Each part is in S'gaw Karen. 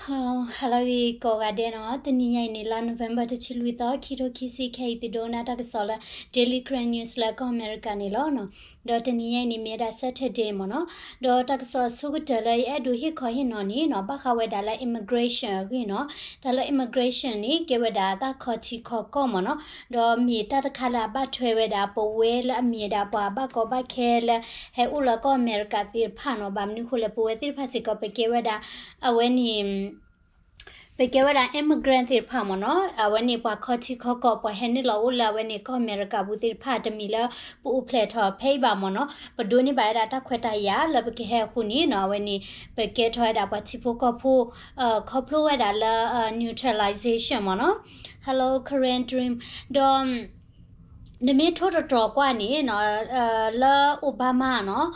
Hello ဂ့ၤကိးဂၤဒဲးနီၤ, တနံၤညါအံၤန့ၣ် လါ November တဆံလွံၢ်သီ ခံထိခံဆံ ခဲအံၤသုဒိကနၣ်တၢ်ကစီၣ်လၢ Daily Karen News လၢကီၢ်အမဲရကၤန့ၣ်လီၤ. ဒီးတနံၤညါအံၤန့ၣ် မ့ၢ်ဝဲဒၣ် Saturday မ့ၢ်နီၤ, ဒီးတၢ်ကစီၣ်အဆိကတၢၢ်လၢယအဲၣ်ဒိးဟ့ၣ်ခီဟ့ၣ်နီၤန့ၣ်နီၤ ဘၣ်ဃးဝဲဒၣ်လၢ immigration အဂ့ၢ်နီၤ, တၢ်လၢ immigration န့ၣ် ကဲဝဲဒၣ်တၢ်ခီထံခီကီၢ်မ့ၢ်နီၤ, ဒီးမ့ၢ်တၢ်တခါလၢအဘၣ်ထွဲဝဲဒၣ် ပဝဲလၢအမ့ၢ်ဝဲဒၣ်ပှၤဘၣ်ကီဘၣ်ခဲလၢ ဟဲအိၣ်လၢကီၢ်အမဲရကၤသ့ၣ်တဖၣ်နီၤ, ဘၣ်မနုၤအဃိလဲၣ် ပဝဲသ့ၣ်တဖၣ်စ့ၢ်ကီး ပကဲဝဲဒၣ် အဝဲန့ၣ် ပကဲဝဲဒၣ် immigrant သ့ၣ်တဖၣ်မ့ၢ်နီၤ, အဝဲန့ၣ်ပှၤခီထံခီကီၢ် ပှၤဟဲနုာ်လီၤအိၣ်လၢအဝဲန့ၣ်ကီၢ်အမဲရကၤပူၤသ့ၣ်တဖၣ် တမ့ၢ်လၢပအိၣ်ဖျဲၣ်ထီၣ်ဖဲအံၤဘၣ်မ့ၢ်နီၤ, ပဒိးန့ၢ်ဘၣ်ဝဲဒၣ်တၢ်ခွဲးတၢ်ယာ်လၢပကဟဲအဃိန့ၣ်နီၤ, အဝဲန့ၣ် ပကဲထီၣ်ဝဲဒၣ်ပှၤထံဖိကီၢ်ဖိ ခီဖျိဝဲဒၣ်လၢ neutralization မ့ၢ်နီၤ, Hello Karen Dream ဒီး နမ့ၢ်ထိၣ်သတြီၤကွၢ်န့ၣ်နီၤ, လၢ Obama နီၤ,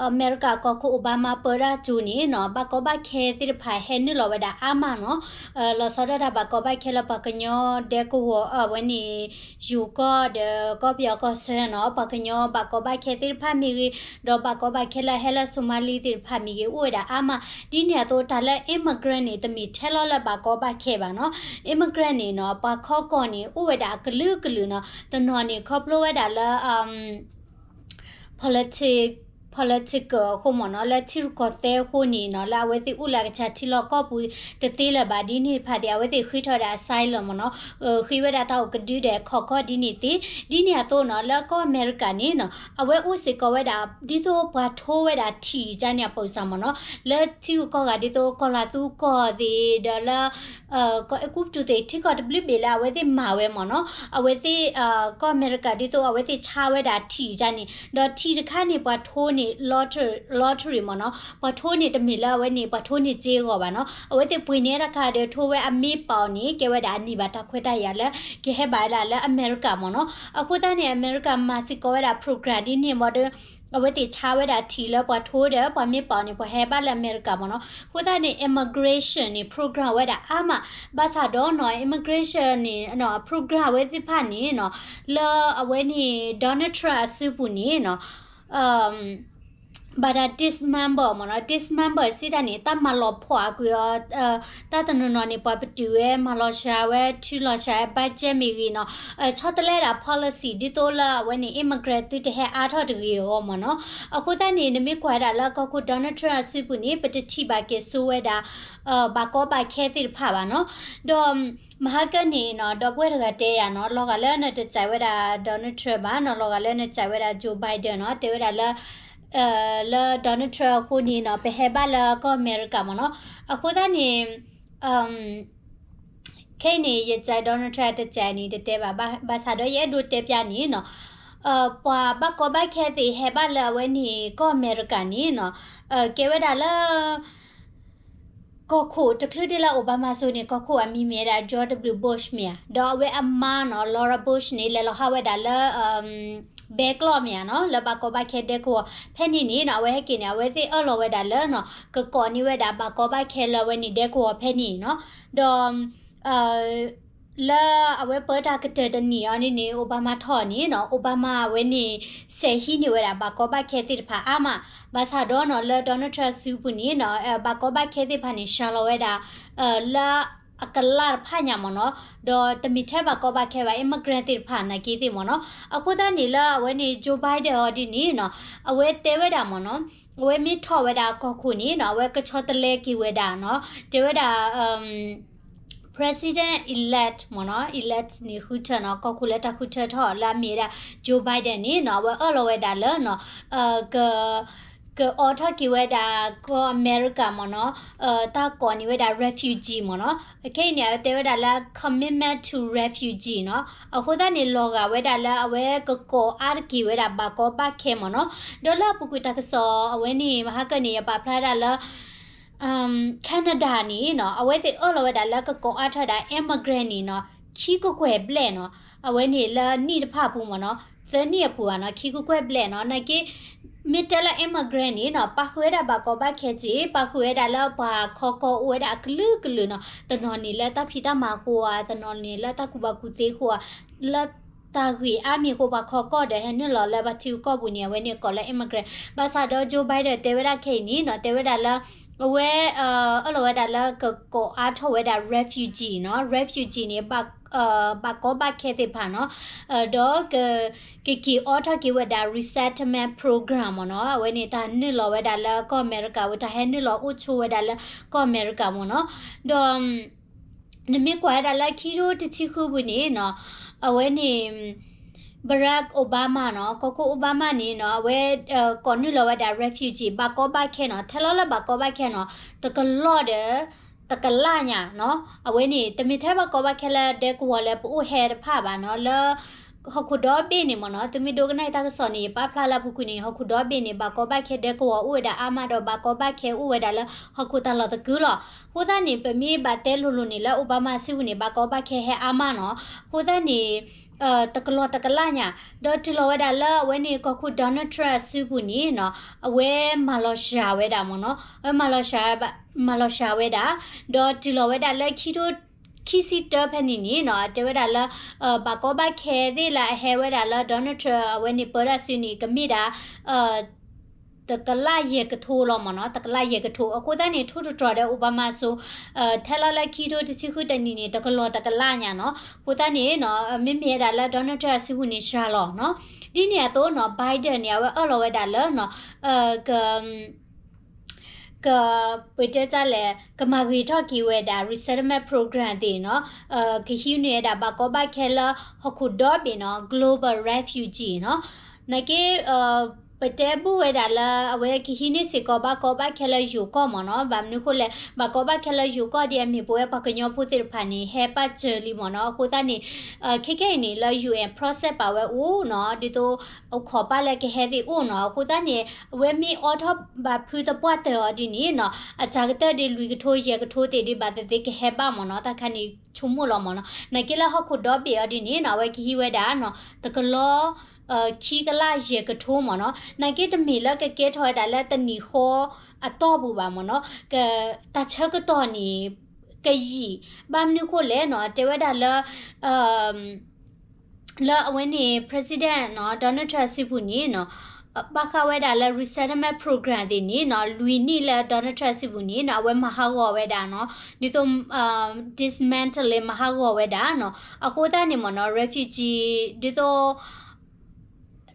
အမဲရကၤကီၢ်ခိၣ် Obama ပၢတၢ်ကၠိန့ၣ်နီၤ, ဘၣ်ကီဘၣ်ခဲသ့ၣ်တဖၣ်ဟဲနုာ်လီၤဝဲဒၣ်အါမးနီၤ, လီၤဆီဒၣ်တၢ်ဘၣ်ကီဘၣ်ခဲလၢပှၤကညီဒဲကဝီၤ အဝဲန့ၣ် ယိၤကီၢ်ဒီးကီၢ်ပယီၤကီၢ်ဆၢနီၤ, ပှၤကညီဘၣ်ကီဘၣ်ခဲသ့ၣ်တဖၣ်မ့ၢ်ဂ့ၤ, ဒီးဘၣ်ကီဘၣ်ခဲလၢဟဲလၢ Somali သ့ၣ်တဖၣ်မ့ၢ်ဂ့ၤ အိၣ်ဝဲဒၣ်အါမး, ဒ်န့ၣ်အသိးတၢ်လၢ immigrant န့ၣ် တမ့ၢ်ထဲလီၤလၢဘၣ်ကီဘၣ်ခဲဘၣ်နီၤ, immigrant န့ၣ်နီၤ ပှၤခီကီၢ်န့ၣ် အိၣ်ဝဲဒၣ်အကလုာ်ကလုာ်နီၤ, တနီၤန့ၣ် ခီဖျိဝဲဒၣ်လၢ political အဃိမ့ၢ်နီၤ, လၢထံရူၢ်ကီၢ်သဲးအဃိန့ၣ်နီၤ, လၢအဝဲသ့ၣ်အိၣ်လၢအကစၢ်ထံလီၢ်ကီၢ်ပူၤတသ့လၢၤဘၣ်ဒ်န့ၣ်တဖၣ်သ့ၣ် အဝဲသ့ၣ်ဃ့ထီၣ်ဝဲဒၣ် asylum မ့ၢ်နီၤ, ဃ့ဝဲဒၣ်တၢ်အိၣ်ကဒုဒီးခီၣ်ကီၢ်ဒ်န့ၣ်သ့, ဒ်န့ၣ်အသိးနီၤ လၢကီၢ်အမဲရကၤန့ၣ်နီၤ အဝဲအိၣ်စ့ၢ်ကီးဝဲဒၣ် ဒ်သိးပှၤထိဝဲဒၣ်ထံၣ်ကန့ၣ်အပိစၢ်မ့ၢ်နီၤ, လၢထံဂုၤကီၢ်ဂၤဒ်သိး ကီၢ်လၤသူကီၢ်သ့ၣ် ဒီးလၢ ကီၢ်အဲၤကူပတူးသ့ၣ် ထံကီၢ်တဘျုးဘ့ၣ်လၢအဝဲသ့ၣ်မၤဝဲမ့ၢ်နီၤ, အဝဲသ့ၣ် ကီၢ်အမဲရကၤဒ်သိး အဝဲသ့ၣ်ဆါဝဲဒၣ်ထံၣ်ကန့ၣ်, ဒီးထံၣ်တခါန့ၣ် ပှၤထိန့ၢ် lottery မ့ၢ်နီၤ, ပှၤထိန့ၢ်တမ့ၢ်လၢအဝဲန့ၣ် ပှၤထိန့ၢ်စ့အဂီၢ်ဘၣ်နီၤ, အဝဲသ့ၣ်ပှ့ၤန့ၢ်တၢ်ခါဒီးထိဝဲအမ့ၢ်ပာ်အီၤန့ၣ် ကဲဝဲဒၣ်အန့ၢ်ဘၣ်တၢ်ခွဲးတၢ်ယာ်လၢ ကဟဲဘၣ်ဝဲဒၣ်လၢအမဲရကၤမ့ၢ်နီၤ, အဃိသတးန့ၣ် အမဲရကၤမၤစ့ၢ်ကီးဝဲဒၣ် program ဒ်န့ၣ်ဘၣ်ဒီး အဝဲသ့ၣ်ဆါဝဲဒၣ်ထံၣ်လၢပှၤထိဒီး ပှၤမ့ၢ်ပာ်အီၤန့ၣ် ပှၤဟဲဘၣ်လၢအမဲရကၤမ့ၢ်နီၤ, အဃိသတးန့ၣ် immigration န့ၣ် program ဝဲဒၣ်အါမး, ဘၣ်ဆၣ်ဒီးနီၤ immigration န့ၣ် program ဝဲသ့ၣ်တဖၣ်န့ၣ်နီၤ, လၢအဝဲန့ၣ် Donald Trump အစုပူၤန့ၣ်နီၤ ဘၣ်တၢ် dismember မ့ၢ်နီၤ, dismember စံးတၢ်န့ၣ် တၢ်မၤလီၤဖှီၣ်ကွံာ်အီၤ, တၢ်တနီၤနီၤန့ၣ် ပှၤပတုာ်ဝဲ မၤလီၤစှၤဝဲ ထုးလီၤစှၤဝဲ budget မ့ၢ်ဂ့ၤနီၤ, ဆီတလဲဒၣ် policy ဒ်သိးလၢအဝဲန့ၣ် immigrant သုတဟဲအါထီၣ်တဂ့ၤအဂီၢ်မ့ၢ်နီၤ, အဃိသတးန့ၣ် နမ့ၢ်ကွၢ်ဝဲဒၣ်လၢကီၢ်ခိၣ် Donald Trump အစုပူၤန့ၣ် ပတထံၣ်ဘၣ်က့ၤစိဝဲဒၣ် ဘၣ်ကီဘၣ်ခဲသ့ၣ်တဖၣ်ဘၣ်နီၤ, ဒီး မဟါကၢန့ၣ်နီၤ ဒီပုၢ်ဝဲၢ်တဂၤတဲယၤနီၤ, လီၤဂာ်လၢနတစဲးဝဲဒၣ် Donald Trump ဘၣ်နီၤ, လီၤဂာ်လၢနစဲးဝဲဒၣ် Joe Biden နီၤ, တဲဝဲဒၣ်လၢ လၢ Donald Trump အဃိန့ၣ်နီၤ ပဟဲဘၣ်လၢကီၢ်အမဲရကၤမ့ၢ်နီၤ, အဃိသတးန့ၣ် ခဲအံၤန့ၣ် ယစဲး Donald Trump တစဲးန့ၣ် တတဲဘၣ်, ဘၣ်ဆၣ်ဒီးယအဲၣ်ဒိးတဲပျးန့ၣ်နီၤ, ပှၤဘၣ်ကီဘၣ်ခဲသ့ၣ်ဟဲဘၣ်လၢအဝဲန့ၣ် ကီၢ်အမဲရကၤန့ၣ်နီၤ, ကဲဝဲဒၣ်လၢ ကီၢ်ခိၣ်တချုးဒ်လၢ Obama စိၤန့ၣ် ကီၢ်ခိၣ်အမံၤမ့ၢ်ဝဲဒၣ် George W Bush မ့ၢ်ဧါ, ဒီးအဝဲအမါနီၤ Laura Bush န့ၣ် လဲၤလီၤဟးဝဲဒၣ်လၢ ဘဲကျီၢ်မ့ၢ်ဧါနီၤ, လၢဘၣ်ကီဘၣ်ခဲဒဲကဝီၤဖဲန့ၣ်န့ၣ်နီၤ, အဝဲဟဲက့ၤန့ၣ် အဝဲသ့ၣ်အၢၣ်လီၤဝဲဒၣ်လၢနီၤ ကကိးန့ၢ်ဝဲဒၣ်ဘၣ်ကီဘၣ်ခဲလၢအဝဲန့ၣ်ဒဲကဝီၤဖဲန့ၣ်နီၤ, ဒီး လၢအဝဲပၢတၢ်ကတၢၢ်တနံၣ်အီၤန့ၣ်န့ၣ် Obama ထီၣ်န့ၣ်နီၤ, Obama အဝဲန့ၣ် စဲးဟံးန့ၢ်ဝဲဒၣ်ဘၣ်ကီဘၣ်ခဲသ့ၣ်တဖၣ်အါမး, ဘၣ်ဆၣ်ဒီးနီၤ လၢ Donald Trump အစုပူၤန့ၣ်နီၤ ဘၣ်ကီဘၣ်ခဲသ့ၣ်တဖၣ်န့ၣ် စှၤလီၤဝဲဒၣ် လၢအကလးတဖၣ်ညါမ့ၢ်နီၤ, ဒီးတမ့ၢ်ထဲဘၣ်ကီဘၣ်ခဲဘၣ် immigrant သ့ၣ်တဖၣ်နာ်က့သ့ၣ်မ့ၢ်နီၤ, အဃိသတးန့ၣ်လၢအဝဲန့ၣ် Joe Biden အီၤဒ်န့ၣ်နီၤ, အဝဲတဲဝဲဒၣ်မ့ၢ်နီၤ, အဝဲမ့ၢ်ထီၣ်ဝဲဒၣ်ကီၢ်ခိၣ်န့ၣ်နီၤ အဝဲကဆီတလဲက့ၤဝဲဒၣ်နီၤ, တဲဝဲဒၣ် President elect မ့ၢ်နီၤ, elect န့ၣ်ဃုထၢနီၤ, ကီၢ်ခိၣ်လၢတၢ်ဃုထၢထီၣ်လၢအမ့ၢ်ဝဲဒၣ် Joe Biden န့ၣ်နီၤ, အဝဲအၢၣ်လီၤဝဲဒၣ်လၢနီၤ, က ကအိးထီၣ်က့ၤဝဲဒၣ် ကီၢ်အမဲရကၤမ့ၢ်နီၤ, တၢ်ကိးန့ၢ်ဝဲဒၣ် refugee မ့ၢ်နီၤ, အခဲအံၤန့ၣ် အဝဲတဲဝဲဒၣ်လၢ commitment to refugee နီၤ, အဃိသတးန့ၣ် လီၤဂာ်ဝဲဒၣ်လၢအဝဲကကိးအါတက့ၢ်ဝဲဒၣ်ဘၣ်ကီဘၣ်ခဲမ့ၢ်နီၤ, ဒီးလၢအပူၤကွံာ်တၢ်ကစီၣ်အဝဲန့ၣ် မဟါကၢန့ၣ် ယပာ်ဖျါဒၣ်လၢ Canada န့ၣ်နီၤ, အဝဲသ့ၣ်အၢၣ်လီၤဝဲဒၣ်လၢကကိးအါထီၣ်ဝဲဒၣ် immigrant န့ၣ်နီၤ, ခံကကွဲၢ်ဘျဲၣ်နီၤ, အဝဲန့ၣ်လၢနံၣ်တဖၣ်အပူၤမ့ၢ်နီၤ, သၢနံၣ်အပူၤဘၣ်နီၤ, ခံကကွဲၢ်ဘျဲၣ်နီၤ, နာ်က့ မ့ၢ်တဲလၢ immigrant န့ၣ်နီၤ, ပာ်ဃုာ်ဝဲဒၣ်ဘၣ်ကီဘၣ်ခဲက့ၢ်, ပာ်ဃုာ်ဝဲဒၣ်လၢပှၤခီကီၢ်အိၣ်ဝဲဒၣ်အကလုာ်ကလုာ်နီၤ, တနီၤန့ၣ်လၢတၢ်ဖံးတၢ်မၤအဃိဧါ, တနီၤန့ၣ်လၢတၢ်ကူၣ်ဘၣ်ကူၣ်သ့အဃိဧါ, လၢ တၢ်ဂ့ၢ်အါမံၤအဃိ ပှၤခီကီၢ်ဒီးဟဲနုာ်လီၤလၢပှၤထံဂုၤကီၢ်ပူၤန့ၣ် အဝဲန့ၣ်ကိးလၢ immigrant ဘၣ်ဆၣ်ဒီး Joe Biden တဲဝဲဒၣ်ခဲအံၤန့ၣ်နီၤ တဲဝဲဒၣ်လၢ အဝဲ အၢၣ်လီၤဝဲဒၣ်လၢကကိးအါထီၣ်ဝဲဒၣ် refugee နီၤ refugee န့ၣ် ဘၣ်ကီဘၣ်ခဲသ့ၣ်တဖၣ်နီၤ ဒီး ကက့ၤအိးထီၣ်က့ၤဝဲဒၣ် resettlement program မ့ၢ်နီၤ အဝဲန့ၣ်တၢ်နုာ်လီၤဝဲဒၣ်လၢကီၢ်အမဲရကၤ ဝဲတၢ်ဟဲနုာ်လီၤအိၣ်ဆိးဝဲဒၣ်လၢကီၢ်အမဲရကၤမ့ၢ်နီၤ ဒီး နမ့ၢ်ကွၢ်ဝဲဒၣ်လၢခံထိတဆံဃုပူၤန့ၣ်နီၤ အဝဲန့ၣ် Barack Obama နီၤ ကီၢ်ခိၣ် Obama န့ၣ်နီၤ အဝဲ ကိးနုာ်လီၤဝဲဒၣ် refugee ဘၣ်ကီဘၣ်ခဲနီၤ ထဲလီၤလၢဘၣ်ကီဘၣ်ခဲနီၤ တကလီၢ်ဒီး တကလးညါနီၤ အဝဲန့ၣ် တမ့ၢ်ထဲဘၣ်ကီဘၣ်ခဲလၢဒဲကဝီၤလၢပအိၣ်ဟဲတဖၣ်ဘၣ်နီၤ လၢ ဟီၣ်ခိၣ်ဒီဘ့ၣ်န့ၣ်မ့ၢ်နီၤ သုမ့ၢ်ဒိကနၣ်တၢ်ကစီၣ်န့ၣ် ယပာ်ဖျါလၢအပူၤကွံာ်န့ၣ် ဟီၣ်ခိၣ်ဒီဘ့ၣ်န့ၣ် ဘၣ်ကီဘၣ်ခဲဒဲကဝီၤအိၣ်ဝဲဒၣ်အါမးဒီး ဘၣ်ကီဘၣ်ခဲအိၣ်ဝဲဒၣ်လၢဟီၣ်ခိၣ်တၢ်လီၢ်သကုၤလီၤ. အဃိသတးန့ၣ် ပမ့ၢ်ဘၣ်တဲလိၤလိၤန့ၣ် လၢ Obama စုပူၤန့ၣ် ဘၣ်ကီဘၣ်ခဲဟဲအါမးနီၤ. အဃိသတးန့ၣ် တကလီၢ်တကလးညါ ဒီးတုၤလီၤဝဲဒၣ်လၢအဝဲန့ၣ် ကီၢ်ခိၣ် Donald Trump အစုပူၤန့ၣ်နီၤ အဝဲမၤလီၤစှၤဝဲဒၣ်မ့ၢ်နီၤ အဝဲမၤလီၤစှၤ မၤလီၤစှၤဝဲဒၣ် ဒီးတုၤလီၤဝဲဒၣ်လၢခံထိ ခံဆံတၢဖဲန့ၣ်န့ၣ်နီၤ အတဲဝဲဒၣ်လၢ ဘၣ်ကီဘၣ်ခဲသ့ၣ်လၢအဟဲဝဲဒၣ်လၢ Donald Trump အဝဲန့ၣ်ပၢတၢ်စုန့ၣ် ကမ့ၢ်ဒၣ် တကလးယဲၢ်ကထိလီၤမ့ၢ်နီၤ တကလးယဲၢ်ကထိ အဃိသတးန့ၣ် ထိၣ်တတြီၤဒီး Obama စိ ထဲလီၤလၢခံထိတဆံဃုတနံၤန့ၣ် တကလီၢ်တကလးညါနီၤ အဃိသတးန့ၣ်နီၤ မ့မ့ၢ်ဝဲဒၣ်လၢ Donald Trump အစုပူၤန့ၣ်စှၤလီၤနီၤ ဒ်န့ၣ်အသိးနီၤ Biden န့ၣ် အဝဲအၢၣ်လီၤဝဲဒၣ်လၢနီၤ က က ပတဲတၢ်လဲၣ် ကမၤဂ့ၤထီၣ်က့ၤဝဲဒၣ် resettlement program သ့ၣ်နီၤ ကဟံးန့ၢ်ဝဲဒၣ်ဘၣ်ကီဘၣ်ခဲလၢဟီၣ်ခိၣ်ဒီဘ့ၣ်နီၤ global refugee နီၤ နာ်က့ ပတဲဘူၣ်ဝဲဒၣ်လၢ အဝဲကဟံးန့ၢ်စ့ၢ်ကီးဘၣ်ကီဘၣ်ခဲလၢယိၤကီၢ်မ့ၢ်နီၤ ဘၣ်မနုၤအဃိလဲၣ် ဘၣ်ကီဘၣ်ခဲလၢယိၤကီၢ်ဒ်အမ့ၢ်ပဝဲပှၤကညီဖိသ့ၣ်တဖၣ်န့ၣ် ဟဲပာ်စၢၤလံမ့ၢ်နီၤ အဃိသတးန့ၣ် ခဲခဲအံၤန့ၣ် လၢ ယူၢ်အဲၣ် process ပာ်ဝဲအိၣ်နီၤ ဒ်သိး အိၣ်ခိးပာ်လၢကဟဲသ့ၣ်အိၣ်နီၤ အဃိသတးန့ၣ် အဝဲမ့ၢ်အိးထီၣ်ဘၣ်ဖုသပှၢ်တၢၢ်အီၤဒ်န့ၣ်နီၤ အစှၤကတၢၢ်ဒ်လွံၢ်ကထိယဲၢ်ကထိသ့ၣ်ဒ် ဘၣ်သ့ၣ်သ့ၣ်ကဟဲဘၣ်မ့ၢ်နီၤ တၢ်ခါန့ၣ်ဆိကမိၣ်လီၤမ့ၢ်နီၤ နာ်က့လၢဟီၣ်ခိၣ်ဒီဘ့ၣ်အီၤဒ်န့ၣ်နီၤ အဝဲကဟံးဝဲဒၣ်နီၤ တကလီၢ် ခံကလးယဲၢ်ကထိမ့ၢ်နီၤ နာ်က့တမ့ၢ်လၢကကဲထီၣ်ဝဲဒၣ်လၢတနံၤဃီအတီၢ်ပူၤဘၣ်မ့ၢ်နီၤ တၢ်ဆၢကတီၢ်န့ၣ် ကယံာ် ဘၣ်မနုၤဃိလဲၣ်နီၤ တဲဝဲဒၣ်လၢ လၢအဝဲန့ၣ် President နီၤ Donald Trump စုပူၤန့ၣ်နီၤ ဘၣ်ဃးဝဲဒၣ်လၢ resettlement program သ့ၣ်န့ၣ်နီၤ လွံၢ်နံၣ်လၢ Donald Trump စုပူၤန့ၣ်နီၤ အဝဲမၤဟးဂီၤဝဲဒၣ်နီၤ ဒ်သိး dismantle လၢမၤဟးဂီၤဝဲဒၣ်နီၤ အဃိသတးန့ၣ်မ့ၢ်နီၤ refugee ဒ်သိး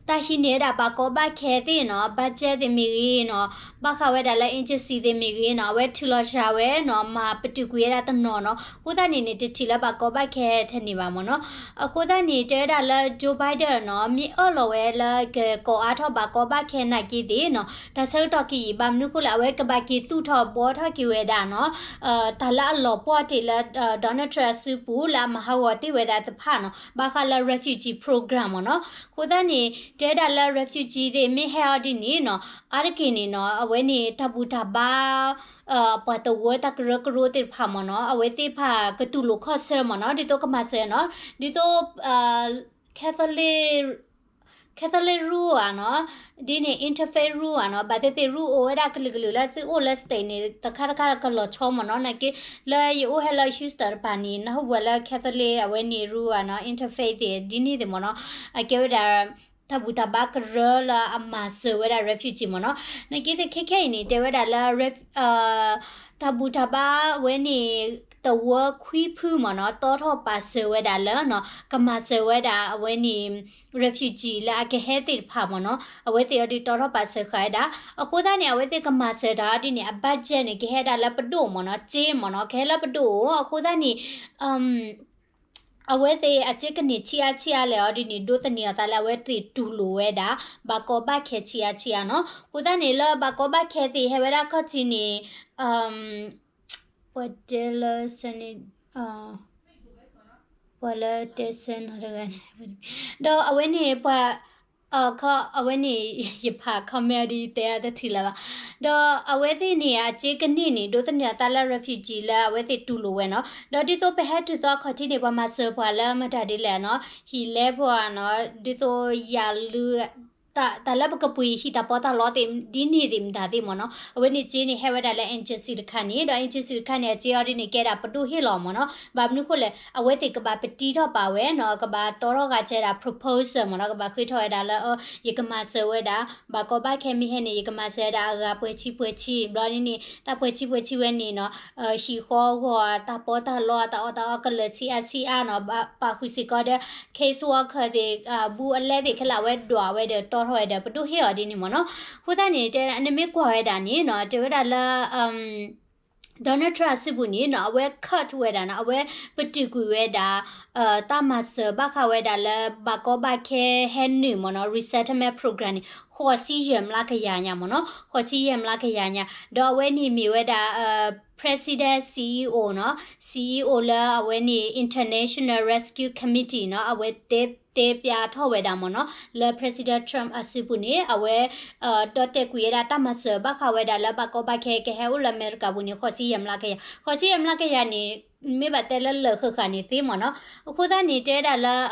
တၢ်ဟံးန့ၢ်ဝဲဒၣ်ဘၣ်ကီဘၣ်ခဲသ့ၣ်နီၤ budget သ့ၣ်မ့ၢ်ဂ့ၤနီၤ ဘၣ်ဃးဝဲဒၣ်လၢ agency သ့ၣ်မ့ၢ်ဂ့ၤနီၤ အဝဲထုးလီၤစှၤဝဲနီၤ မၤပတုာ်ကွံာ်ဝဲဒၣ်တနီၤနီၤ အဃိသတးန့ၣ်န့ၣ် တထံၣ်လၢဘၣ်ကီဘၣ်ခဲထဲန့ၣ်ဘၣ်မ့ၢ်နီၤ အဃိသတးန့ၣ် တဲဝဲဒၣ်လၢ Joe Biden နီၤ မ့ၢ်အၢၣ်လီၤဝဲလၢကကိးအါထီၣ်ဘၣ်ကီဘၣ်ခဲနာ်က့သ့ၣ်နီၤ တၢ်ဆၢကတီၢ်ကယံာ် ဘၣ်မနုၤဃိလဲၣ် အဝဲကဘၣ်က့ၤသူၣ်ထီၣ်ဘှီထီၣ်က့ၤဝဲဒၣ်နီၤ တၢ်လၢအလီၤပှီၢ်တ့ၢ်လၢ Donald Trump အစုပူၤလၢအမၤဟးဂီၤတ့ၢ်ဝဲဒၣ်တဖၣ်နီၤ ဘၣ်ဃးလၢ refugee program မ့ၢ်နီၤ အဃိသတးန့ၣ် တဲဒၣ်လၢ refugee သ့ၣ်မ့ၢ်ဟဲအီၤဒ်န့ၣ်နီၤ အါတက့ၢ်န့ၣ်နီၤ အဝဲန့ၣ် တၢ်ဘူၣ်တၢ်ဘါ ပှၤတဝၢတၢ်ကရၢကရိသ့ၣ်တဖၣ်မ့ၢ်နီၤ အဝဲသ့ၣ်တဖၣ်ကတူၢ်လိာ်ခီၣ်ဆၢမ့ၢ်နီၤ ဒ်သိးကမၤစၢၤနီၤ ဒ်သိး Catholic Catholic rule ဧါနီၤ ဒ်န့ၣ် interfaith rule ဧါနီၤ ဘၣ်သ့ၣ်သ့ၣ် rule အိၣ်ဝဲဒၣ်ကလုာ်ကလုာ်လၢသုအိၣ်လၢ state န့ၣ် တခါတခါကလီၤဆီမ့ၢ်နီၤ နာ်က့ လၢယအိၣ်ဟဲလၢ Houston တပၤန့ၣ် နၢ်ဟူဝဲလၢ Catholic အဝဲန့ၣ် rule ဧါနီၤ interfaith သ့ၣ် ဒ်န့ၣ်သ့ၣ်မ့ၢ်နီၤ အကဲဝဲဒၣ် တၢ်ဘူၣ်တၢ်ဘါကရၢလၢအမၤစၢၤဝဲဒၣ် refugee မ့ၢ်နီၤ နာ်က့သ့ၣ်ခဲခဲအံၤန့ၣ် တဲဝဲဒၣ်လၢ တၢ်ဘူၣ်တၢ်ဘါဝဲန့ၣ် တဝၢခွံဖုမ့ၢ်နီၤ တီထီၣ်ပာ်စၢၤဝဲဒၣ်လၢနီၤ ကမၤစၢၤဝဲဒၣ်အဝဲန့ၣ် refugee လၢအကဟဲသ့ၣ်တဖၣ်မ့ၢ်နီၤ အဝဲသ့ၣ်အီၤဒုးတီထီၣ်ပာ်စၢၤဃာ်ဝဲဒၣ် အဃိသတးန့ၣ် အဝဲသ့ၣ်ကမၤစၢၤတၢ်အီၤဒ်န့ၣ် အ budget န့ၣ် ကဟဲဒၣ်လၢပဒိၣ်မ့ၢ်နီၤ စ့မ့ၢ်နီၤ ကဟဲလၢပဒိၣ်အိၣ် အဃိသတးန့ၣ် အဝဲသ့ၣ်အစ့ကန့ၢ်ဆံးအါဆံးအါလဲၣ်အီၤဒ်န့ၣ် ဒိးသန့ၤအသးလၢအဝဲသ့ၣ်တူၢ်လိာ်ဝဲဒၣ် ဘၣ်ကီဘၣ်ခဲဆံးအါဆံးအါနီၤ အဃိသတးန့ၣ် လၢဘၣ်ကီဘၣ်ခဲသ့ၣ်ဟဲဝဲဒၣ်ခီၣ်ထံးန့ၣ် ပှၤတဲလၢ Senate ပှၤလၢတဲဆၢနီၤတဂၤန့ၣ် ဒီးအဝဲန့ၣ်ပှၤ အဝဲန့ၣ် ယဖး comment အီၤဒ်ယတဲအတထံၣ်လၢၤဘၣ် ဒီးအဝဲသ့ၣ်န့ၣ် အစ့ကန့ၢ်န့ၣ် ဒိးသန့ၤအသးလၢ refugee လၢအဝဲသ့ၣ်တူၢ်လိာ်ဝဲနီၤ ဒီးဒ်သိးပဟဲတုၤသီခီၣ်ထံးန့ၣ် ပှၤမၤစၢၤပှၤလၢမတၤဒ်လဲၣ်နီၤ ဟံၣ်လဲပှၤနီၤ ဒ်သိးယၤလုၢ် တၢ်လၢပကပှ့ၤဟံၣ်တၢ်ပီးတၢ်လီသ့ၣ်ဒ်န့ၣ်သ့ၣ်မတၤသ့ၣ်မ့ၢ်နီၤ, အဝဲန့ၣ်စ့န့ၣ်ဟဲဝဲဒၣ်လၢ agency တခါန့ၣ်, ဒီး agency တခါန့ၣ် အစ့အီၤဒ်န့ၣ် ကဲဒၣ်ပဒိၣ်ဟ့ၣ်လီၤမ့ၢ်နီၤ. ဘၣ်မနုၤဃိလဲၣ်, အဝဲသ့ၣ်ကဘၣ်ပတံထီၣ်ပာ်ဝဲနီၤ, ကဘၣ်တီထီၣ်ဂာ်စဲဒၣ် proposal မ့ၢ်နီၤ, ကဘၣ်ဃ့ထီၣ်ဝဲဒၣ်လၢ ယကမၤစၢၤဝဲဒၣ် ဘၣ်ကီဘၣ်ခဲမ့ၢ်ဟဲန့ၣ် ယကမၤစၢၤဝဲဒၣ်အဂၤပှဲၤဆံပှဲၤဆံ, ဘျီဒ်န့ၣ် တၢ်ပှဲၤဆံပှဲၤဆံဝဲန့ၣ်နီၤ ဟံၣ်ဃီအဂီၢ် တၢ်ပီးတၢ်လီ တၢ်အီၣ်တၢ်အီကလၢာ်ဆံးအါဆံးအါနီၤ, ပာ်ဃုာ်စ့ၢ်ကီးဒီး case worker သ့ၣ် ဘူးအလဲသ့ၣ်ခဲလၢာ် အဝဲဒွးဝဲဒီးတီထီၣ်ဝဲဒီး ပဒိၣ်ဟ့ၣ်အီၤဒ်န့ၣ်မ့ၢ်နီၤ. အဃိသတးန့ၣ် တဲနမ့ၢ်ကွၢ်ဝဲဒၣ်န့ၣ်နီၤ တဲဝဲဒၣ်လၢ Donald Trump အစုပူၤန့ၣ်နီၤ အဝဲ cut ဝဲဒၣ်နီၤ, အဝဲပတုာ်ကွံာ်ဝဲဒၣ် တၢ်မၤစၢၤဘၣ်ဃးဝဲဒၣ်လၢဘၣ်ကီဘၣ်ခဲဟဲနုာ်မ့ၢ်နီၤ resettlement program န့ၣ် ဃိးဆံယဲၢ်မျးကယၤညါမ့ၢ်နီၤ, ဃိးဆံယဲၢ်မျးကယၤညါ, ဒီးအဝဲန့ၣ်မ့ၢ်ဝဲဒၣ် President CEO နီၤ, CEO လၢအဝဲန့ၣ် International Rescue Committee နီၤ, အဝဲတဲ တဲပျးထီၣ်ဝဲဒၣ်မ့ၢ်နီၤ လၢ President Trump အစုပူၤန့ၣ် အဝဲ ဒီးတဲာ်ကွံာ်ဝဲဒၣ်တၢ်မၤစၢၤဘၣ်ဃးဝဲဒၣ်လၢဘၣ်ကီဘၣ်ခဲကဟဲအိၣ်လၢအမဲရကၤပူၤန့ၣ် ဃိးဆံယဲၢ်မျးကယၤ, ဃိးဆံယဲၢ်မျးကယၤန့ၣ် မ့ၢ်ဘၣ်တဲလၢလၢာ်ဃၣ်ဃၣ်န့ၣ်သ့မ့ၢ်နီၤ. အဃိသတးန့ၣ် တဲဝဲဒၣ်လၢ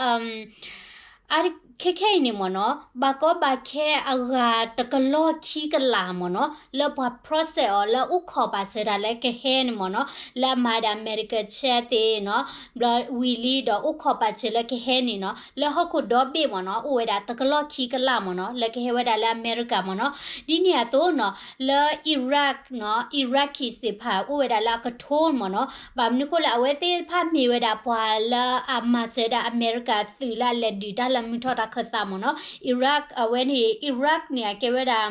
အခဲခဲအံၤန့ၣ်မ့ၢ်နီၤ ဘၣ်ကီဘၣ်ခဲအဂၤတကလီၢ်ခံကလးမ့ၢ်နီၤ လၢပှၤ process အီၤလၢအိၣ်ခိးပာ်စၢၤတၢ်လၢကဟဲန့ၣ်မ့ၢ်နီၤ လၢအမၤဒၣ် medical check သ့ၣ်နီၤ ဘျီဝံၤလံဒီးအိၣ်ခိးပာ်စၢၤလၢကဟဲန့ၣ်နီၤ လၢဟီၣ်ခိၣ်ဒီဘ့ၣ်မ့ၢ်နီၤ အိၣ်ဝဲဒၣ်တကလီၢ်ခံကလးမ့ၢ်နီၤ လၢကဟဲဝဲဒၣ်လၢအမဲရကၤမ့ၢ်နီၤ. ဒ်န့ၣ်အသိးနီၤ လၢ Iraq နီၤ Iraqis သ့ၣ်တဖၣ်အိၣ်ဝဲဒၣ်လၢအကထိမ့ၢ်နီၤ ဘၣ်မနုၤဃိလဲၣ် အဝဲသ့ၣ်တဖၣ်မ့ၢ်ဝဲဒၣ်ပှၤလၢအမၤစၢၤဒၣ်အမဲရကၤသုးလၢအလဲၤဒုးတၢ်လၢမုၢ်ထီၣ်တၢ်ခၢၣ်သးမ့ၢ်နီၤ Iraq အဝဲန့ၣ် Iraq န့ၣ် အကဲဝဲဒၣ်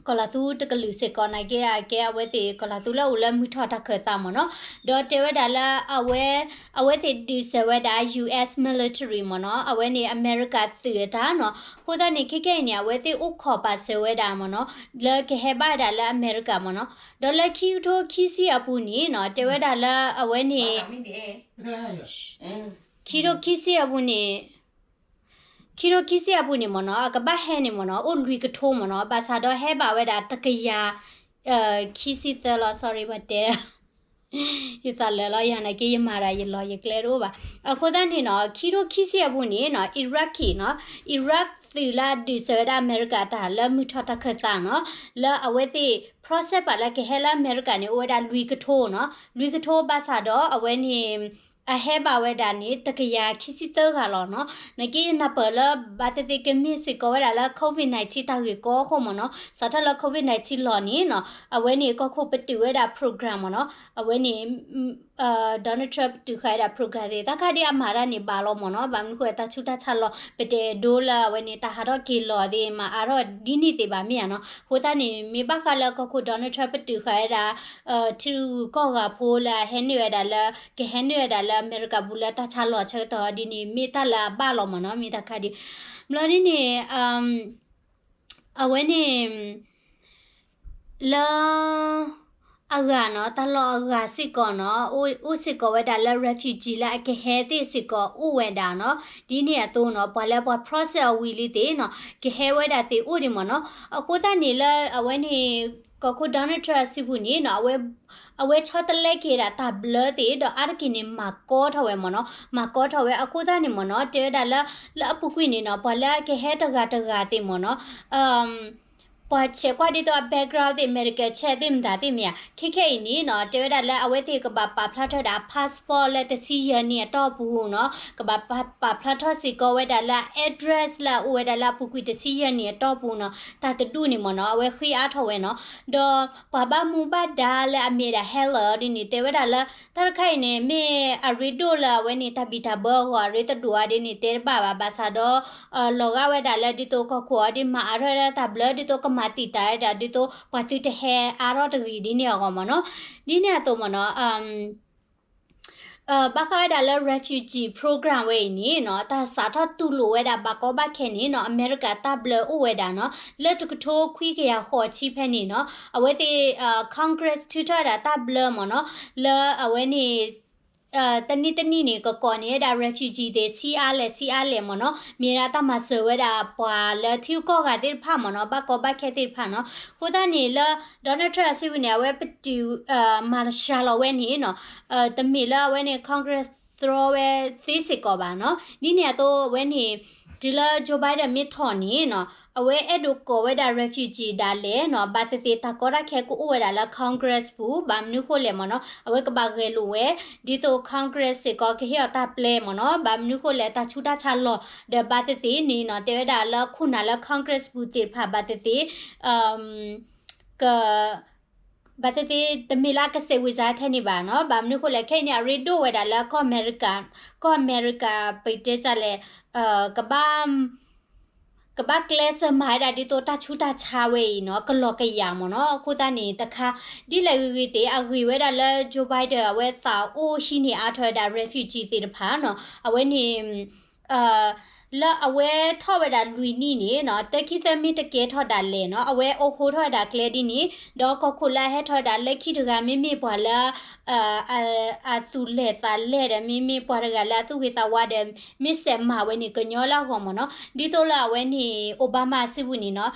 ကီၢ်လၤသူတကလုာ်စ့ၢ်ကီး နာ်က့အကဲအဝဲသ့ၣ်ကီၢ်လၤသူလၢအိၣ်လၢမုၢ်ထီၣ်တၢ်ခၢၣ်သးမ့ၢ်နီၤ ဒီးတဲဝဲဒၣ်လၢအဝဲ အဝဲသ့ၣ်ဒုးစဲၤဝဲဒၣ် US military မ့ၢ်နီၤ အဝဲန့ၣ်အမဲရကၤသုးအတၢ်နီၤ အဃိသတးန့ၣ် ခဲခဲအံၤန့ၣ် အဝဲသ့ၣ်အိၣ်ခိးပာ်စၢၤဝဲဒၣ်မ့ၢ်နီၤ လၢကဟဲဘၣ်ဝဲဒၣ်လၢအမဲရကၤမ့ၢ်နီၤ ဒီးလၢခံကထိခံဆံအပူၤန့ၣ်နီၤ တဲဝဲဒၣ်လၢအဝဲန့ၣ် ခံကထိခံဆံအပူၤန့ၣ် ခံကထိခံဆံအပူၤန့ၣ်မ့ၢ်နီၤ အကဘၣ်ဟဲန့ၣ်မ့ၢ်နီၤ အိၣ်လွံၢ်ကထိမ့ၢ်နီၤ ဘၣ်ဆၣ်ဒီးဟဲဘၣ်ဝဲဒၣ်တကယၤ ခံဆံသၢလီၤ sorry ပှၤတဲ ယသးလၢာ်လီၤ ယၤနာ်က့ယမၤတၢ်ယလီၢ်ယကျဲတအိၣ်ဘၣ်. အဃိသတးန့ၣ်နီၤ ခံကထိခံဆံအပူၤန့ၣ်နီၤ Iraqi နီၤ Iraq သုးလၢအဒုးစဲၤဝဲဒၣ်အမဲရကၤတၢ်လၢမုၢ်ထီၣ်တၢ်ခၢၣ်သးနီၤ လၢအဝဲသ့ၣ် process ပာ်လၢကဟဲလၢအမဲရကၤန့ၣ် အိၣ်ဝဲဒၣ်လွံၢ်ကထိနီၤ လွံၢ်ကထိဘၣ်ဆၣ်ဒီးအဝဲန့ၣ် အဟဲဘၣ်ဝဲဒၣ်န့ၣ် တကယၤခံဆံသၢဂၤလီၤနီၤ. နာ်က့ယနၢ်ပၢၢ်လၢ ဘၣ်သ့ၣ်သ့ၣ်ကမ့ၢ်စ့ၢ်ကီးဝဲဒၣ်လၢ COVID nineteen တၢ်ဂ့ၢ်ကီအဃိမ့ၢ်နီၤ, စးထီၣ်လၢ COVID nineteen လီၤန့ၣ်နီၤ, အဝဲန့ၣ်ကီၢ်ခိၣ်ပတုာ်ဝဲဒၣ် program မ့ၢ်နီၤ, အဝဲန့ၣ် Donald Trump ပတုာ်ဃာ်ဝဲဒၣ် program သ့ၣ် တၢ်ခါဒ်အမၤတၢ်န့ၣ်ဘၣ်လီၤမ့ၢ်နီၤ, ဘၣ်မနုၤဃိတၢ်ဆူးတၢ်ဆါလီၤ ပတဲဒိလၢအဝဲန့ၣ် တၢ်ဟးထီၣ်က့ၤလီၤသ့ၣ် မၤအါထီၣ်ဒ်န့ၣ်သ့ၣ်ဘၣ်မ့ၢ်ဧါနီၤ. အဃိသတးန့ၣ် မ့ၢ်ဘၣ်ဃးလၢကီၢ်ခိၣ် Donald Trump ပတုာ်ဃာ်ဝဲဒၣ် ထံရူၢ်ကီၢ်ဂၤဖိလၢအဟဲနုာ်ဝဲဒၣ်လၢ ကဟဲနုာ်ဝဲဒၣ်လၢအမဲရကၤပူၤလၢတၢ်ဆါလီၤဆၢကတီၢ်ဒ်န့ၣ် မ့ၢ်တၢ်လၢအဘၣ်လီၤမ့ၢ်နီၤ, မ့ၢ်တၢ်ခါဒ် ဘျီဒ်န့ၣ် အဝဲန့ၣ် လၢ အဂၤနီၤ, တၢ်လီၢ်အဂၤစ့ၢ်ကီးနီၤ, အိၣ်စ့ၢ်ကီးဝဲဒၣ်လၢ refugee လၢအကဟဲသ့ၣ်စ့ၢ်ကီးအိၣ်ဝဲဒၣ်နီၤ, ဒ်န့ၣ်အသိးနီၤ, ပှၤလၢပှၤ process အီၤဝံၤလံသ့ၣ်နီၤ, ကဟဲဝဲဒၣ်သ့ၣ်အိၣ်ဒံးမ့ၢ်နီၤ, အဃိသတးန့ၣ်လၢအဝဲန့ၣ် ကီၢ်ခိၣ် Donald Trump အစုပူၤန့ၣ်နီၤ, အဝဲဆီတလဲက့ၤဒၣ်တၢ်ဘျၢသ့ၣ် ဒီးအါတက့ၢ်န့ၣ် မၤကီထီၣ်ဝဲမ့ၢ်နီၤ, မၤကီထီၣ်ဝဲ အဃိသတးန့ၣ်မ့ၢ်နီၤ, တဲဝဲဒၣ်လၢ လၢအပူၤကွံာ်န့ၣ်နီၤ, ပှၤလၢအကဟဲတဂၤတဂၤသ့ၣ်မ့ၢ်နီၤ, ပှၤဆဲးကွၢ်ဒ်သိးအ background သ့ၣ် medical check သ့ၣ်မတၤသ့ၣ်မ့ၢ်ဧါ, ခဲခဲအံၤန့ၣ်နီၤ, တဲဝဲဒၣ်လၢအဝဲသ့ၣ်ကဘၣ်ပာ်ဖျါထီၣ်ဝဲဒၣ် passport လၢတဆံယဲၢ်နံၣ်အတီၢ်ပူၤနီၤ, ကဘၣ်ပာ်ဖျါထီၣ်စ့ၢ်ကီးဝဲဒၣ်လၢ address လၢအအိၣ်ဝဲဒၣ်လၢအပူၤကွံာ်တဆံယဲၢ်နံၣ်အတီၢ်ပူၤနီၤ, တၢ်တဒူၣ်န့ၣ်မ့ၢ်နီၤ, အဝဲဃ့အါထီၣ်ဝဲနီၤ, ဒီးပှၤဘၣ်မူဘၣ်ဒါလၢအမ့ၢ်ဒၣ် Heller ဒ်န့ၣ် တဲဝဲဒၣ်လၢ တၢ်တခါအံၤန့ၣ် မ့ၢ်အရ့ဒိၣ်လၢအဝဲန့ၣ် တၢ်ဘံၣ်တၢ်ဘၢအဂီၢ် အရ့တဒိၣ်အါဒ်န့ၣ် တဲတဘၣ်ဘၣ်, ဘၣ်ဆၣ်ဒီး လီၤဂာ်ဝဲဒၣ်လၢဒ်သိးကီၢ်ခိၣ်အီၤဒ်မၤအါထီၣ်ဝဲဒၣ်တၢ်ဘျၢ ဒ်သိးကမၤတံာ်တာ်ဝဲဒၣ် ဒ်သိးပှၤသုတဟဲအါထီၣ်တဂ့ၤဒ်န့ၣ်အဂီၢ်မ့ၢ်နီၤ, ဒ်န့ၣ်အသိးမ့ၢ်နီၤ ဘၣ်ဃးဝဲဒၣ်လၢ refugee program ဝဲအံၤန့ၣ်နီၤ, တၢ်စးထီၣ်တူၢ်လိာ်ဝဲဒၣ်ဘၣ်ကီဘၣ်ခဲန့ၣ်နီၤ, အမဲရကၤတၢ်ဘျၢအိၣ်ဝဲဒၣ်နီၤ, လၢတကထိခွံကယၤဃိးဆံဖဲန့ၣ်နီၤ, အဝဲသ့ၣ် Congress ထုးထီၣ်ဝဲဒၣ်တၢ်ဘျၢမ့ၢ်နီၤ, လၢအဝဲန့ၣ် တနံၣ်တနံၣ်န့ၣ် ကကိးန့ၢ်ဝဲဒၣ် refugee သ့ၣ် ဆံးအါလဲၣ် ဆံးအါလဲၣ်မ့ၢ်နီၤ, မ့ၢ်ဒၣ်တၢ်မၤစၢၤဝဲဒၣ်ပှၤလၢထံဂုၤကီၢ်ဂၤသ့ၣ်တဖၣ်မ့ၢ်နီၤ, ဘၣ်ကီဘၣ်ခဲသ့ၣ်တဖၣ်နီၤ, အဃိသတးန့ၣ်လၢ Donald Trump အစုပူၤန့ၣ် အဝဲပတုာ် မၤတၢ်စှၤလီၤဝဲန့ၣ်နီၤ, တမ့ၢ်လၢအဝဲန့ၣ် Congress သြီဝဲသ့စ့ၢ်ကီးဘၣ်နီၤ, ဒ်န့ၣ်အသိးအဝဲန့ၣ် တုၤလၢ Joe Biden မ့ၢ်ထီၣ်န့ၣ်နီၤ အဝဲအဲၣ်ဒိးကိးဝဲဒၣ် refugee ဒၣ်လဲာ်နီၤ ဘၣ်သ့ၣ်သ့ၣ်တၢ်ကီတၢ်ခဲကအိၣ်ဝဲဒၣ်လၢ Congress ပူၤ ဘၣ်မနုၤဃိလဲၣ်မ့ၢ်နီၤ အဝဲကဘၣ်ဂဲၤလိာ်ဝဲ ဒ်သိး Congress စ့ၢ်ကီးကဟ့ၣ်အီၤတၢ်ပျဲမ့ၢ်နီၤ ဘၣ်မနုၤဃိလဲၣ် တၢ်ဆူးတၢ်ဆါလီၤ ဒီးဘၣ်သ့ၣ်သ့ၣ်န့ၣ်နီၤ တဲဝဲဒၣ်လၢခိၣ်နၢ်လၢ Congress ပူၤသ့ၣ်တဖၣ်ဘၣ်သ့ၣ်သ့ၣ် က ဘၣ်သ့ၣ်သ့ၣ် တမ့ၢ်လၢအကစဲးဝံၤစါထဲန့ၣ်ဘၣ်နီၤ ဘၣ်မနုၤဃိလဲၣ် ခဲအံၤန့ၣ် အရ့ဒိၣ်ဝဲဒၣ်လၢကီၢ်အမဲရကၤ ကီၢ်အမဲရကၤ ပတဲတၢ်လဲၣ် ကဘၣ် ကဘၣ်ကျဲးစၢးမၤဝဲဒၣ်ဒ်သိးတၢ်ဆူးတၢ်ဆါဝဲအံၤနီၤ ကလီၤကယၤမ့ၢ်နီၤ အဃိသတးန့ၣ်တခါ ဒ်လဲၣ်ဂ့ၤဂ့ၤသ့ၣ် အဂ့ၤဝဲဒၣ်လၢ Joe Biden အဝဲသးအိၣ်ဟံးန့ၢ်အါထီၣ်ဝဲဒၣ် refugee သ့ၣ်တဖၣ်နီၤ အဝဲန့ၣ် လၢအဝဲထီၣ်ဝဲဒၣ်လွံၢ်နံၣ်န့ၣ်နီၤ တၢခံသၢမ့ၢ်တကဲထီၣ်ဒၣ်လဲာ်နီၤ အဝဲအိၣ်ဃိထီၣ်ဝဲဒၣ်ကျဲဒ်န့ၣ် ဒီးကီၢ်ခိၣ်လၢအဟဲထီၣ်ဝဲဒၣ်လၢခံတဂၤ မ့မ့ၢ်ပှၤလၢ အသူၣ်လဲၢ်သးလဲၢ်ဒီး မ့မ့ၢ်ပှၤတဂၤလၢအသူၣ်ဂ့ၤသးဝါဒီး မ့ၢ်စဲးမၤဝဲန့ၣ် ကညီလၢအဂီၢ်မ့ၢ်နီၤ ဒ်သိးလၢအဝဲန့ၣ် Obama စုပူၤန့ၣ်နီၤ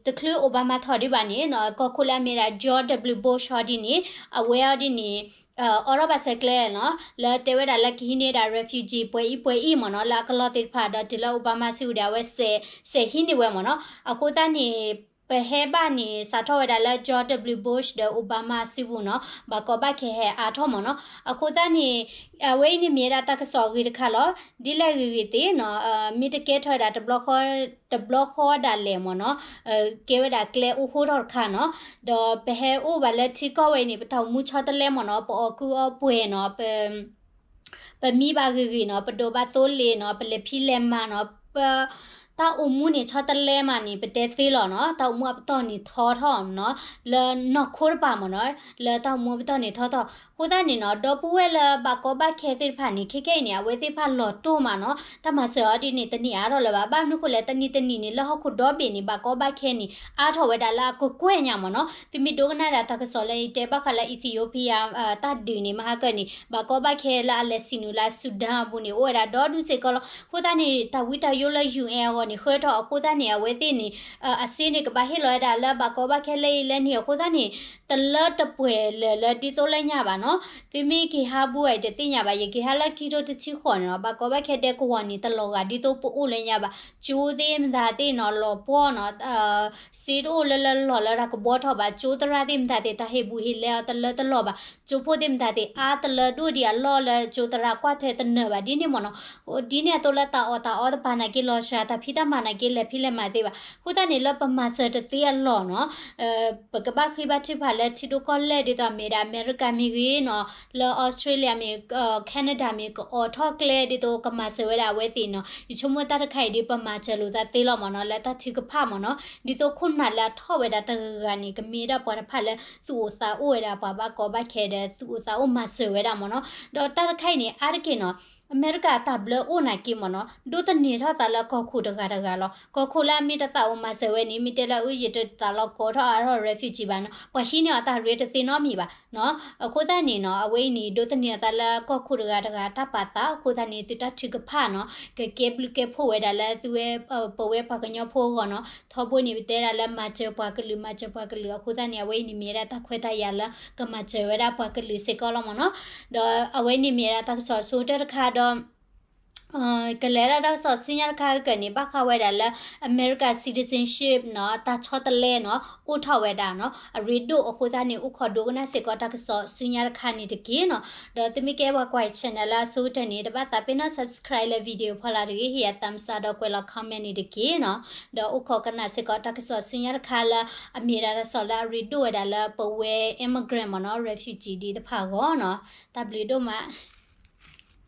တချုး Obama ထီၣ်ဒံးဘၣ်န့ၣ်နီၤ ကီၢ်ခိၣ်လၢအမ့ၢ်ဒၣ် George W Bush ဟီဒ်န့ၣ် အဝဲအီၤဒ်န့ၣ် အိးထီၣ်ဘၣ်စဲးကျဲနီၤ လၢတဲဝဲဒၣ်လၢကဟံးန့ၢ်ဒၣ် refugee ပှဲၤအံၤပှဲၤအံၤမ့ၢ်နီၤ လၢအကလီၢ်သ့ၣ်တဖၣ်ဒီးတုၤလၢ Obama စုပူၤဒီး အဝဲစဲး စဲးဟံးန့ၢ်ဝဲမ့ၢ်နီၤ အဃိသတးန့ၣ် ပဟဲဘၣ်န့ၣ် စးထီၣ်ဝဲဒၣ်လၢ George W Bush ဒီး Obama စုပူၤနီၤ ဘၣ်ကီဘၣ်ခဲဟဲအါထီၣ်မ့ၢ်နီၤ အဃိသတးန့ၣ် အဝဲအံၤန့ၣ်မ့ၢ်ဝဲဒၣ်တၢ်ကစီၣ်အဂ့ၤတခါလီၤ ဒ်လဲၣ်ဂ့ၤဂ့ၤသ့ၣ်နီၤ မ့ၢ်တကဲထီၣ်ဝဲဒၣ် တဘျီဃီဒၣ်လဲာ်မ့ၢ်နီၤ ကဲဝဲဒၣ်ကျဲအိၣ်ဃိထီၣ်တခါနီၤ ဒီးပဟဲအိၣ်ဘၣ်လၢထံကီၢ်ဝဲအံၤန့ၣ် ပတၢ်အိၣ်မူဆီတလဲမ့ၢ်နီၤ ပအီၣ်ကူအီပှဲၤနီၤ ပမံဘၣ်ဂ့ၤဂ့ၤနီၤ ပဒိးဘၣ်သိလ့ၣ်နီၤ ပလဲၤဖံးလဲၤမၤနီၤ ပ တၢ်အိၣ်မူန့ၣ်ဆီတလဲမးန့ၣ် ပတဲသ့လီၤနီၤ တၢ်အိၣ်မူအပတီၢ်န့ၣ်ထီထီၣ်နီၤ လၢနီၢ်ခိတပၤမ့ၢ်နီၤ လၢတၢ်အိၣ်မူအပတီၢ်န့ၣ်ထီထီၣ် အဃိသတးန့ၣ်နီၤ ဒီပုၢ်ဝဲၢ်လၢဘၣ်ကီဘၣ်ခဲသ့ၣ်တဖၣ်န့ၣ် ခဲခဲအံၤန့ၣ် အဝဲသ့ၣ်တဖၣ်လီၤတိၢ်မးနီၤ တၢ်မၤစၢၤအီၤဒ်န့ၣ် တန့ၢ်အါထီၣ်လၢၤဘၣ် ဘၣ်မနုၤဃိလဲၣ် တနံၤတနံၤန့ၣ် လၢဟီၣ်ခိၣ်ဒီဘ့ၣ်န့ၣ် ဘၣ်ကီဘၣ်ခဲန့ၣ် အါထီၣ်ဝဲဒၣ်လၢအကကွဲၢ်ညါမ့ၢ်နီၤ သုမ့ၢ်ဒိကနၣ်ဒၣ်တၢ်ကစီၣ်လၢယတဲဘၣ်ဃးလၢ Ethiopia တၢ်ဒုးန့ၣ် မဟါကၢန့ၣ် ဘၣ်ကီဘၣ်ခဲလၢအလဲၤဆံးနုာ်လၢ Sudan အပူၤန့ၣ် အိၣ်ဝဲဒၣ်ဒီဒူၣ်စ့ၢ်ကီးလီၤ အဃိသတးန့ၣ် တၢ်ဝံတၢ်ယိလၢ ယူဢၣ်အဂီၢ်န့ၣ် ဃၢထီၣ်အဃိသတးန့ၣ် အဝဲသ့ၣ်န့ၣ် အစ့န့ၣ် ကဘၣ်ဟ့ၣ်လီၤဝဲဒၣ်လၢဘၣ်ကီဘၣ်ခဲလၢအံၤလၢန့ၣ် အဃိသတးန့ၣ် တလၢတပှဲၤလၢၤလၢဒ်သိးလၢညါဘၣ်နီၤ သုမ့ၢ်က့ၤဟးဘူးဝဲတသ့ၣ်ညါဘၣ် ယက့ၤဟးလၢခံထိတဆံဃိးန့ၣ်လီၤ ဘၣ်ကီဘၣ်ခဲဒဲကဝီၤန့ၣ် တလီၤဂာ်ဒ်သိးပအိၣ်လၢညါဘၣ် ကၠိသ့ၣ်မတၤသ့ၣ်နီၤ လီၤပှီၢ်နီၤ စ့တအိၣ်လၢလၢလီၢ်လၢတၢ်ကဘှီထီၣ်ဘၣ် ကၠိသရၣ်သ့ၣ်မတၤသ့ၣ် တၢ်ဟ့ၣ်ဘူးဟ့ၣ်လဲအီၤတလၢတလီၢ်ဘၣ် ကၠိဖိသ့ၣ်မတၤသ့ၣ် အါတလၢဒိၣ်ဒံးအလီၢ်လၢကၠိသရၣ်ကွၢ်ထွဲတနၢၤဘၣ်ဒ်န့ၣ်မ့ၢ်နီၤ ဒ်န့ၣ်အသိးလၢတၢ်အီၣ်တၢ်အီတပာ်နာ်က့ လီၤစှၤတၢ်ဖံးတၢ်မၤနာ်က့ လဲၤဖံးလဲၤမၤသ့ဘၣ် အဃိသတးန့ၣ် လၢပမၤစၢၤတသ့အလီၢ်နီၤ ပကဘၣ်ဃ့ဘါထုကဖၣ်လၢထံဒိၣ်ကီၢ်လဲၢ်ဒ်သိးအမ့ၢ်ဒၣ် အမဲရကၤမ့ၢ်ဂ့ၤနီၤ လၢ Australia မ့ၢ် Canada မ့ၢ် ကအိးထီၣ်ကျဲဒ်သိးကမၤစၢၤဝဲဒၣ်အဝဲသ့ၣ်နီၤ ယဆိကမိၣ်တၢ်တခါအံၤဒ်ပမၤစၢၤလိာ်သးသ့လီၤမ့ၢ်နီၤ လၢတၢ်ထုကဖၣ်မ့ၢ်နီၤ ဒ်သိးခိၣ်နၢ်လၢအထီၣ်ဝဲဒၣ်တဂၤဂၤန့ၣ် ကမ့ၢ်ဒၣ်ပှၤတဖၣ်လၢ သူၣ်အိၣ်သးအိၣ်ဝဲဒၣ်ပှၤဘၣ်ကီဘၣ်ခဲဒီး သူၣ်အိၣ်သးအိၣ်မၤစၢၤဝဲဒၣ်မ့ၢ်နီၤ ဒီးတၢ်တခါအံၤန့ၣ် အါတက့ၢ်နီၤ အမဲရကၤအတၢ်ဘျၢအိၣ်နာ်က့မ့ၢ်နီၤ ဒိးသန့ၤထီၣ်သးလၢကီၢ်ခိၣ်တဂၤတဂၤလီၤ ကီၢ်ခိၣ်လၢအမ့ၢ်တသးအိၣ်မၤစၢၤဝဲန့ၣ် မ့ၢ်တဲလၢအယတသးလီၤ ကိးထီၣ်အါထီၣ် refugee ဘၣ်နီၤ ပှၤဟံးန့ၢ်အီၤတၢ်ရ့တသ့နီတမံၤဘၣ်နီၤ အဃိသတးန့ၣ်နီၤ အဝဲအံၤန့ၣ် ဒိးသန့ၤအသးလၢကီၢ်ခိၣ်တဂၤတဂၤတၢ်ပာ်သး အဃိသတးန့ၣ် သုတၢ်ထုကဖၣ်နီၤ ကကဲဘျုးကဲဖှိၣ်ဝဲဒၣ်လၢသုဝဲ ပဝဲပှၤကညီဖိအဂီၢ်နီၤ ထီဘိန့ၣ် ပတဲဒၣ်လၢမၤစၢၤပှၤကလုာ် မၤစၢၤပှၤကလုာ် အဃိသတးန့ၣ် အဝဲအံၤန့ၣ်မ့ၢ်ဝဲဒၣ်တၢ်ခွဲးတၢ်ယာ်လၢ ကမၤစၢၤဝဲဒၣ်ပှၤကလုာ်စ့ၢ်ကီးလီၤမ့ၢ်နီၤ ဒီးအဝဲန့ၣ်မ့ၢ်ဝဲဒၣ်တၢ်ကစီၣ်အဆိကတၢၢ်တခါဒီး ကလဲၤဒၣ်တၢ်ကစီၣ်ဆူညါတခါကၢၢ်န့ၣ် ဘၣ်ဃးဝဲဒၣ်လၢ America citizenship နီၤ တၢ်ဆီတလဲနီၤ အိၣ်ထီၣ်ဝဲဒၣ်နီၤ အရ့ဒိၣ်အဃိသတးန့ၣ် အိၣ်ခိးဒိကနၣ်စ့ၢ်ကီးတၢ်ကစီၣ်ဆူညါတခါန့ၣ်တက့ၢ်နီၤ ဒီးသုမ့ၢ်ကဲပှၤကွၢ် channel လၢအဆိကတၢၢ်န့ၣ် တဘၣ်သးပ့ၤနီၣ် subscribe လၢ video ဖီလာ်တဂ့ၤ ဟ့ၣ်ယၤ thumbs up ဒီးကွဲးလီၤ comment န့ၣ်တက့ၢ်နီၤ ဒီးအိၣ်ခိးကနၣ်စ့ၢ်ကီးတၢ်ကစီၣ်ဆူညါတခါလၢ အမ့ၢ်ဒၣ်တၢ်ကစီၣ်လၢအရ့ဒိၣ်ဝဲဒၣ်လၢပဝဲ immigrant မ့ၢ်နီၤ refugee ဒ်တဖၣ်အဂီၢ်နီၤ တၢ်ဘျုးဒိၣ်မး